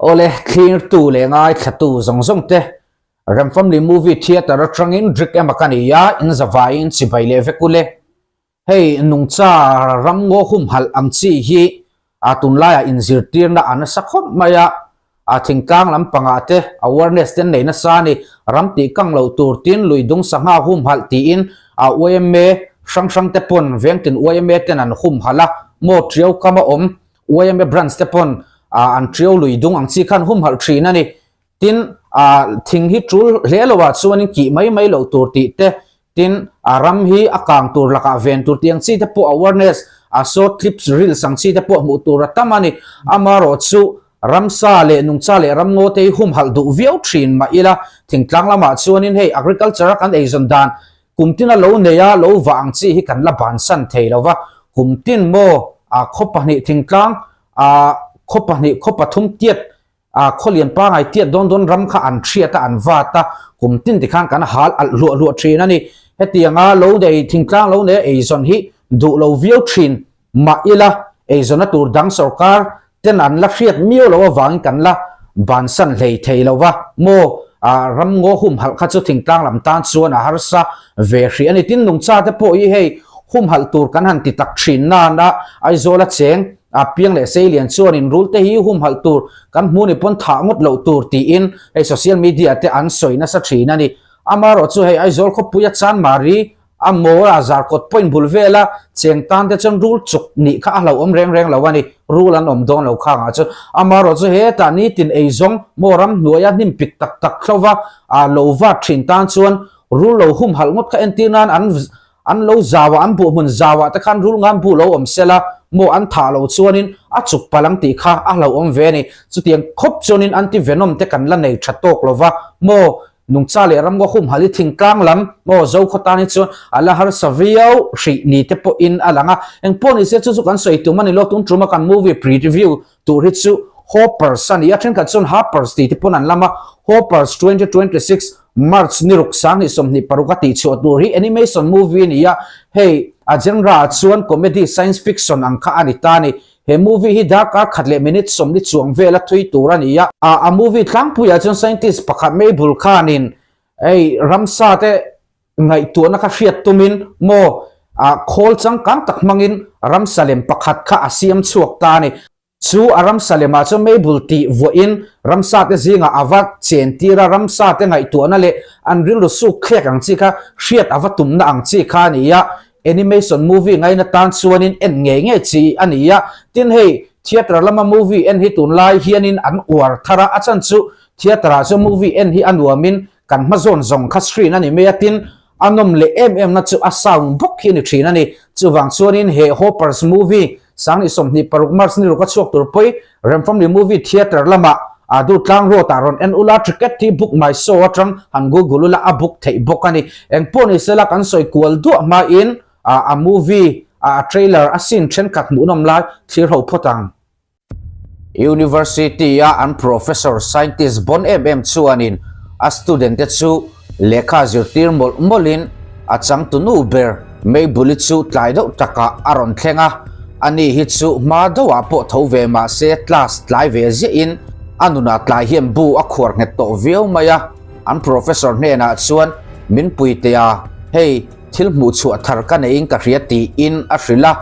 Awle, thlirtu leh ngaithlatu zawng zawng te, Rem Family Movie Theatre atangin Drik ema ka ni a, in zavaiin chibai leh vek ule. Hei nungcha ramngaw humhalh ang chi hi a tunlaiah inzirtirna a nasa khawp mai a, a thingtlang lampangah te awareness te an nei nasa a ni. Ram tih kang loh tur tin lui dung sangha humhalh tiin a yma hrang hrang te pawn vengtin yma ten an humhalh a, maw tiau kam a awm yma branch te pawn an tiau lui dung ang chi khan humhalh thin a ni. Tin, thing hi tul hle lo ah chuanin kih mai mai loh tur tih te, tin, a ram hi a kang tur lakah ven tur tih ang chi te pawh awareness, a short clips, reels ang chi te pawh hmuh tur a tam a ni. Amaherawhchu, ramsa leh nungcha leh ramngaw te hi humhalh duh viau thin mah ila, thingtlang lamah chuanin hei agriculture a kan eizawn dan kum tin a lo nei a, lo vah ang chi hi kan la bansan thei lo va, kum tin maw, khaw pahnih thingtlang, khaw pahnih khaw pathum tiat A khawlian pangai tiat dawn dawn ram kha an hriat a, an vat a, kum tin tikhan kan hal alh hluah hluah thin a ni. Hetianga lo nei, thingtlang lo nei a eizawn hi duh lo viau thin mah ila, eizawnna tur dang sorkar ten an la hriat miau lo avangin kan la bansan hlei thei lo va maw? Ram ngaw humhalh kha chu thingtlang lam tan chuan a harsa ve hrih a ni. Tin, nungcha te pawh hi hei humhalh tur kan han ti tak thin nana Aizawla cheng A piang leh Seilian chuanin rul te hi humhalh tur kan hmu ni pawn thah ngawt loh tur tiin hei social media te an sawi nasa thin a ni. Amaherawh chu hei Aizawl khawpui a Chanmari a mawl a Zarkawt point bul vela cheng tan te chuan rul chuk nih kha a hlauhawm reng reng lo a ni. Rul an awm dawn lo khangah chuan. Amaherawh chu hetah nitin eizawng maw ramhnuaia hnim pik tak tak thlova a lo vat thin tan chuan rul lo humhalh ngawt kha entir nan an An lo zau a, an buh hmun zau ah te khan rul ngan bu lo awm sela maw an thah lo chuanin a chuk palh ang tih kha a hlauhawm ve a ni. Chutiang khawp chuanin anti venom te kan la nei tha tawk lo va maw nungcha leh ramngaw humhalh hi thingtlang lam maw Zokhaw tan hi chuan a la harsa viau hrih ni te pawhin a lang a. Engpawh ni se chu chu kan sawi tum a ni lo, tun tuma kan movie pre-review tur hi chu Hoppers a ni a, thenkhat chuan Harpers tih te pawn an lam a, Hoppers 2026 March ni ruk sang hnih 26 a tih chhuah tur hi animation movie a ni a, hei a genre ah chuan comedy science fiction ang kha a ni ta a ni. He movie hi darkar khat leh minute 40 chuang vela thui tur a ni a, a movie tlangpuiah chuan scientist pakhat Mabel khanin hei ramsa te Ngaihtuahna kha hriat tumin maw ah khawl changkang tak hmangin ramsa lem pakhat kha a siam chhuak ta a ni. Chu a ramsa lemah chuan meibul tih vuahin ramsa te zingah a va chen tir a, ramsa te ngaihtuahna leh an rilru suk thlek ang chi kha hriat a va tumna ang chi kha a ni a. Animation movie ngaina tan chuanin en ngei ngei chi a ni a. Tin hei theatre lama movie en hi tunlai hianin an uar thar a, a chhan chu theatre ah chuan movie en hi a nuamin Kan hma zawn zawng kha screen a ni mai a, tin a nawm leh em em na chu a sound bawk hi a ni thin a ni. Chuvang chuanin he Hoppers movie Sangni 26 March ni ruk a chhuak tur pawi Remfamily Movie Theatre lamah a Durtlang Road ah rawn en ula, ticket hi book my show atang han google ula a book theih bawk a ni. Engpawh ni sela kan sawi kual duah hmain a movie a trailer a scene thenkhat hmuhnawm lai thlir ho phawt ang. University-a an professor scientist bon em em chuanin a student te chu lehkha zirtir mawlh mawlhin a changtu nu ber Meibuli chu tlai deuh takah a rawn thleng a, ani hi chu hma deuhah pawh tho ve mah se class tlai ve ziahin a nunah tlai hian bu a khuar nghet tawh viau mai a, an professor hnenah chuan min pui teh a, hei thil hmuh chhuah thar ka neiin ka hria tiin a hrilh a.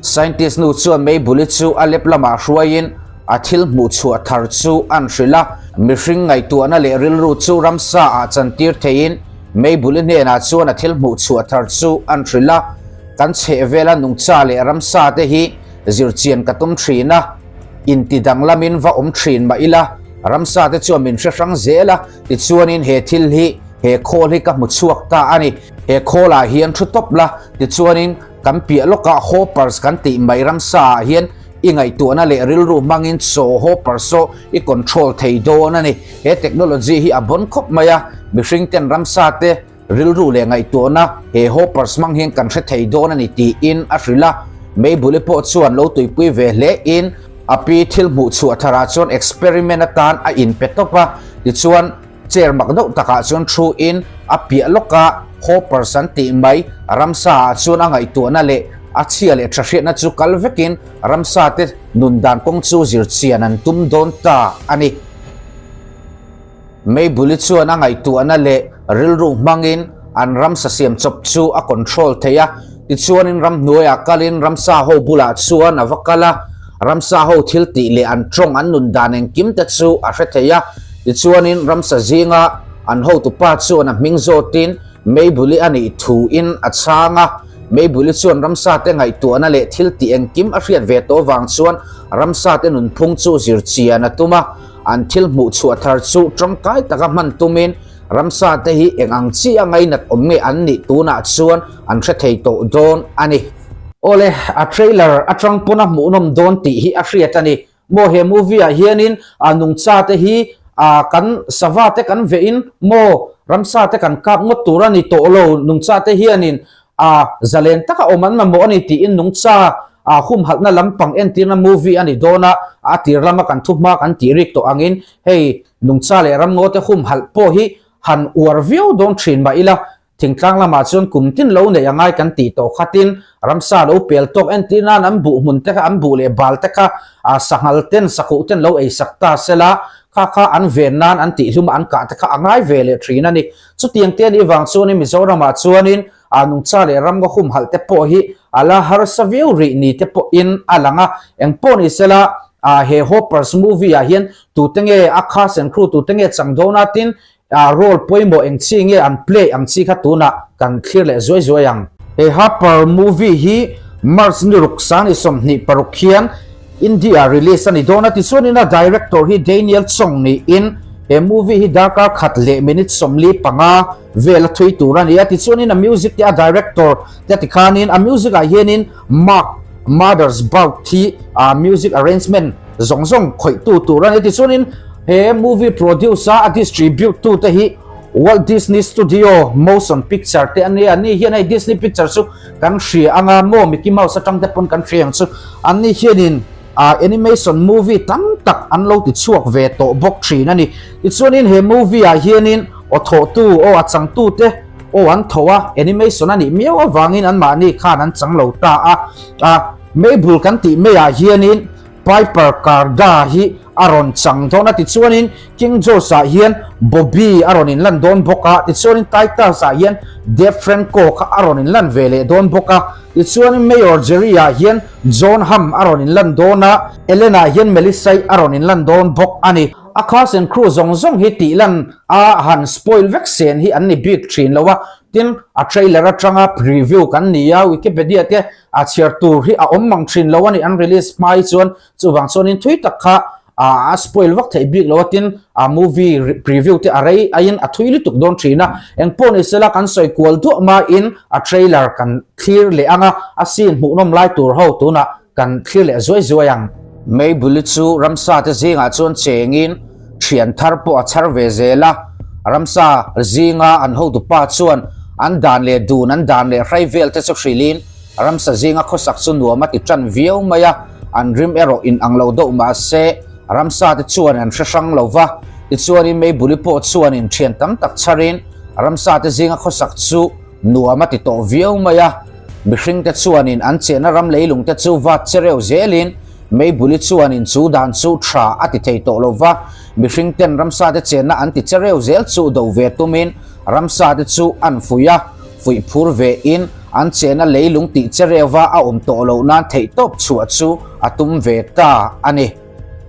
Scientist nu chuan Meibuli chu a lep lamah hruaiin a thil hmuh chhuah thar chu an hrilh a. Mihring ngaihtuahna leh rilru chu ramsa ah chantir theiin Meibuli hnenah chuan a thil hmuh chhuah thar chu an hrilh a. Kan chhehvela nungcha leh ramsa te hi zirchian ka tum thin a, inti danglamin va awm thin mah ila ramsa te chuan min hre hrang zel a, tichuanin he thil hi he khawl hi ka hmu chhuak ta a ni. He khawlah hian thu tawp la, tichuanin Kan piah lawkah hoppers kan tih mai ramsa ah hian i ngaihtuahna leh rilru hmangin chaw hopper saw i control thei dawn a ni. He technology hi a bon khawp mai a, mihring ten ramsa te rilru leh ngaihtuahna he hoppers hmang hian kan hre thei dawn a ni tiin a hrilh a. Meibuli pawh chuan lo tuipui ve hle in a pi thil hmuh chhuah tharah chuan experiment atan a inpe tawp a, tichuan Chair mak deuh takah chuan thu in a piah lawka hoppers an tih mai ramsa ah chuan a ngaihtuahna leh a chhia leh tha hriatna chu kal vekin ramsa te nun dan kawng chu zir chian an tum dawn ta a ni. Meibuli chuan a ngaihtuahna leh rilru hmangin an ramsa siam chawp chu a control thei a, tichuanin ramhnuaiah kalin ramsa ho bulah chuan a va kal a, ramsa ho thil tih leh an tawng an nun dan engkim te chu a hre thei a, tichuanin ramsa zinga an hotupa chuan a hming zawtin Meibuli a nih thuin a chhang a, Meibuli chuan ramsa te ngaihtuahna leh thil tih engkim a hriat ve tawh vang chuan ramsa te nunphung chu zir chian a tum a. An thil hmuh chhuah thar chu tangkai taka hman tumin ramsa te hi eng ang chi a ngainat awm nge an nih tunah chuan an hre thei tawh dawn a ni. Awle, a trailer atang pawn a hmuhnawm dawn tih hi a hriat a ni. Maw he movie ah hianin a nungcha te hi a kan sava te kan veh in maw ramsa te kan kap ngawt tur a ni tawh lo nungcha te hianin a zalen taka awm an mamawh a ni tiin nungcha a humhalhna lampang entirna movie a ni dawn a, a tir lama kan thuhma kan tih rik tawh angin hei nungcha leh ramngaw te humhalh pawh hi han uar viau dawn thin mah ila thingtlang lamah chuan kum tin lo neih a ngai kan tih tawh khatin ramsa lo pel tawk entir nan an buh hmun te kha an buh leh bal te kha a sanghal ten sakhuh ten lo ei sak ta sela kha kha an ven nan an tih hlum a an kah te kha a ngai ve leh thin a ni. Chutiang te anih vang chuanin Mizoramah chuanin a nungcha leh ramngaw humhalh te pawh hi a la harsa viau rih ni te pawhin a lang a. Engpawh ni sela he Hoppers movie ah hian tute nge a cast and crew tute nge chang dawn a tin role pawimawh eng chi nge an play ang chi kha tunah kan thlir leh zuai zuai ang. He Hopper movie hi March ni ruk sang ni 26 hian India release a ni dawn a, tichuanin a director hi Daniel Chong niin he movie hi darkar khat leh minute 45 vel a thui tur a ni a, tichuanin a music te a director te a tikhanin a music ah hianin Mark Mothersbaugh hi a music arrangement zawng zawng khawih tu tur a ni, tichuanin he movie produce a a distribute tu te hi Walt Disney Studio Motion Picture te a ni a, ni hian hei Disney Picture chu Kan hria anga maw Mickey Mouse atang te pawn kan hria ang chu. Anni hianin ah animation movie tam tak an lo ti chhuak ve tawh bawk thin a ni. Tichuanin he movie ah hianin aw thawhtu aw a changtu te aw an tho a, animation a nih miau avangin anmahni khan an chang lo ta a. Ah Mabel kan tih maiah hianin Piper Carda hi a rawn chang dawn a, tichuanin King George-ah hian Bobby a rawn inlan dawn bawk a, tichuanin Titus-ah hian Dave Franco kha a rawn inlan ve leh dawn bawk a, tichuanin Mayor Jerry-ah hian Jon Hamm a rawn inlan dawn a, Ellen-ah hian Melissa-i a rawn inlan dawn bawk a ni. A cast and crew zawng zawng hi tihlan a han spoil vek sen hi an ni bik thin lo a, tin a trailer atanga preview kan ni a, Wikipedia te A chhiar tur hi a awm mang thin lo a ni an release hma hi chuan chuvang chuanin thui tak kha a spoil vak theih bik lo a tin a movie preview te a rei aiin a thui lutuk dawn thin a engpawh ni sela kan sawi kual duah maiin a trailer kan thlir leh ang a a scene hmuhnawm lai tur ho tunah kan thlir leh zuai zuai ang. Meibuli chu ramsa te zingah chuan chengin thian thar pawh a chhar ve zel a, ramsa zinga an hotupa chuan an dan leh dun an dan leh hrai vel te chu hrilhin ramsa zinga khawsak chu nuam a ti tan viau mai a, an rim erawh in ang lo deuh mah se ramsa te chuan an hre hrang lo va, tichuanin Meibuli pawh chuanin thian tam tak chharin ramsa te zinga khawsak chu nuam a ti tawh viau mai a, mihring te chuanin an chenna ram leilung te chu vat che reuh zelin Meibuli chuanin chu dan chu tha a ti thei tawh lo va, mihring ten ramsa te chenna an ti che reu zel chu do ve tumin ramsa te chu an fuih a, fuih phur ve in an chenna leilung tih che reuva a awm tawh loh nan theihtawp chhuah chu a tum ve ta a ni.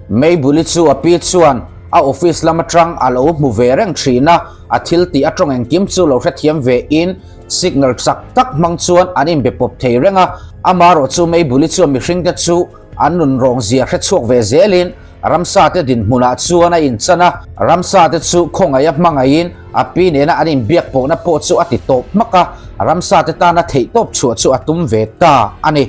Meibuli chu a pi chuan a office lam atang a lo hmu ve reng thin a, a thil tih a tawng engkim chu lo hrethiam ve in signal chak tak hmang chuan an inbe pawp thei reng a, amarawh chu Meibuli chuan mihringte chu an nun rawng zia hre chhuak ve zelin ramsa te dinhmunah chuan a inchan a, ramsa te chu khawngaih a hmangaihin a pi nena an inbiak pawhna pawh chu a ti tawp hmak a, ramsa te tana theihtawp chhuah chu a tum ve ta a ni.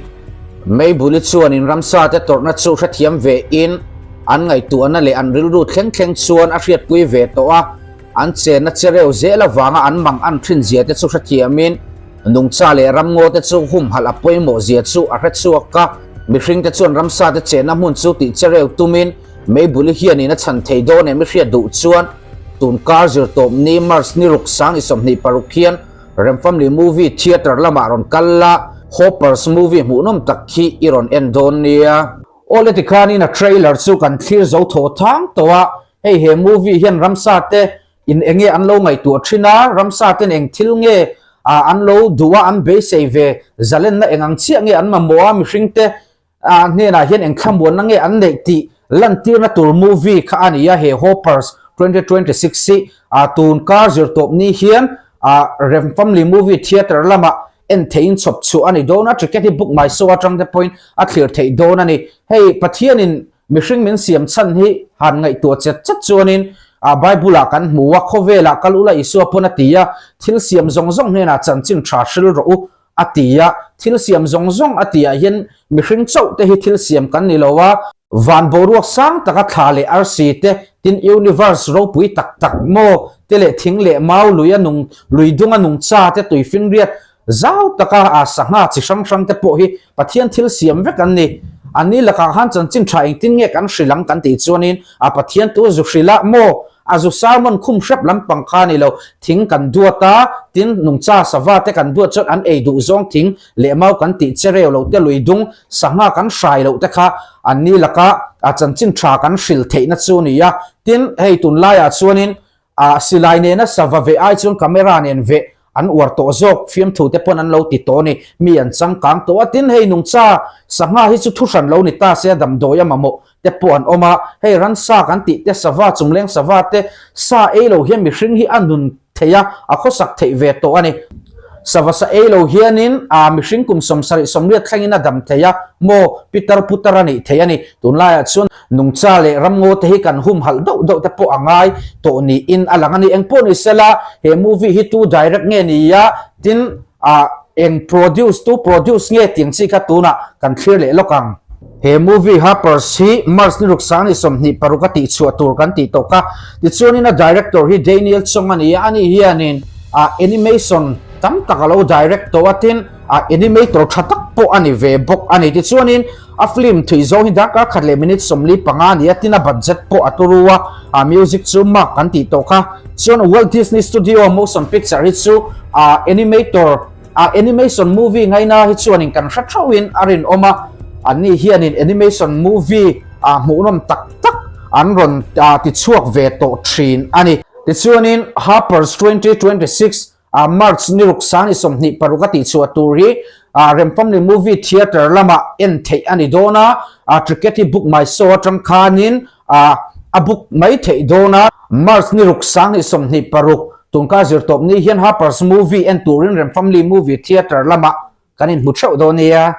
Meibuli chuanin ramsa te tawrhna chu hrethiam ve in an ngaihtuahna leh an rilru thleng thleng chuan a hriatpui ve tawh a, An chenna che reuh zel avanga an mang an thin zia te chu hrethiamin nungcha leh ramngaw te chu humhalh a pawimawh zia chu a hre chhuak a. Mihring te chuan ramsa te chenna hmun chu tih che reuh tumin Meibuli hianin a chhan thei dawn em i hriat duh chuan tun kar zirtawp ni March ni ruk sang i 26 hian Remfamily Movie Theatre lamah rawn kal la, Hoppers movie hmuhnawm tak khi i rawn en dawn nia. Awle tikhanin a trailer chu kan thlir zo thaw thang tawh a, Hei he movie hian ramsa te In eng nge an lo ngaihtuah thin a, ramsa ten eng thil nge an lo duh a, an beisei ve zalenna eng ang chiah nge an mamawh a, mihring te hnenah hian eng thlamuanna nge an neih tih lantirna tur movie kha a ni a, he Hoppers 2026 hi tun kar zirtawp ni hian Rem Family Movie Theatre lamah en theihin chhawp chhuah a ni dawn a, ticket hi book my show atang te pawhin a thlir theih dawn a ni. Hei Pathianin Mihring min siam chhan hi han ngaihtuah chet chet chuanin a Bible-ah kan hmu a, khawvelah kal ula Isua pawn a ti a, thil siam zawng zawng hnenah chanchin tha hril rawh u a ti a, thil siam zawng zawng a tihah hian mihring chauh te hi thil siam kan ni lo a, van boruak sang taka thla leh arsi te, tin universe ropui tak tak maw te leh thing leh mau lui a nung lui dunga nungcha te tuifinriat Zau taka a sangha chi hrang hrang te pawh hi Pathian thil siam vek an ni. An ni lakah khan chanchin tha engtin nge kan hrilh ang kan tih chuanin a Pathian tu zu hrilh a maw? A zu sermon khum hrep lampang kha ni lo. Thing kan duat a, tin nungcha sava te kan duat chuan an ei duh zawng thing leh mau kan tih che reu lo te lui dung sangha kan hrai loh te kha an ni laka a chanchin tha kan hrilh theihna chu a ni a. Tin, hei tunlaiah chuanin A silai nena sava veh ai chuan camera nen veh an uar tawh zawk, fiamthu te pawn an lo ti tawh a ni. Mi an changkang tawh a, tin hei nungcha sangha hi chu thu hran lo ni ta se a damdawi a mamawh te pawh an awm a, hei ransa kan tih te sava chungleng sava te sa ei lo hian mihring hi a nun theih a, a khawsak theih ve tawh a ni. Sava sa ei lo hianin a mihring kum 70 80 thlengin a dam thei a, maw pitar putar a nih theih a ni. Tunlaiah chuan Nungcha leh ramngaw te hi kan humhalh deuh deuh te pawh a ngai tawh niin a lang a ni. Engpawh ni sela he movie hi tu direct nge ni a, tin ah eng produce tu produce nge tih ang chi kha tunah kan thlir leh lawk ang. He movie Harpers hi March ni ruk 26 a tihchhuah tur kan tih tawh kha. Tichuanin a director hi Daniel Chong a ni a, ani hianin ah animation tam tak a lo direct tawh a, tin ah animator tha tak pawh a ni ve bawk a ni. Tichuanin A film thui zawng hi darkar khat leh minute 45 a ni a, tin a budget pawh a turu a, a music chu mark kan tih tawh kha. Chuan Walt Disney Studio motion picture hi chu a animator a animation movie ngaina hi chuanin kan hre theuhin a rinawm a, anni hianin animation movie a hmuhnawm tak tak an rawn ti chhuak ve tawh thin a ni. Tichuanin Harper's 2026 A March ni ruk 26 a tihchhuah tur hi Remfamily Movie Theatre lamah en theih a ni dawn a, ticket hi book my show atang khanin a book mai theih dawn a. March ni ruk 26 tunkar zirtawp ni hian Harper's Movie en turin Remfamily Movie Theatre lamah kan inhmu theuh dawn nia.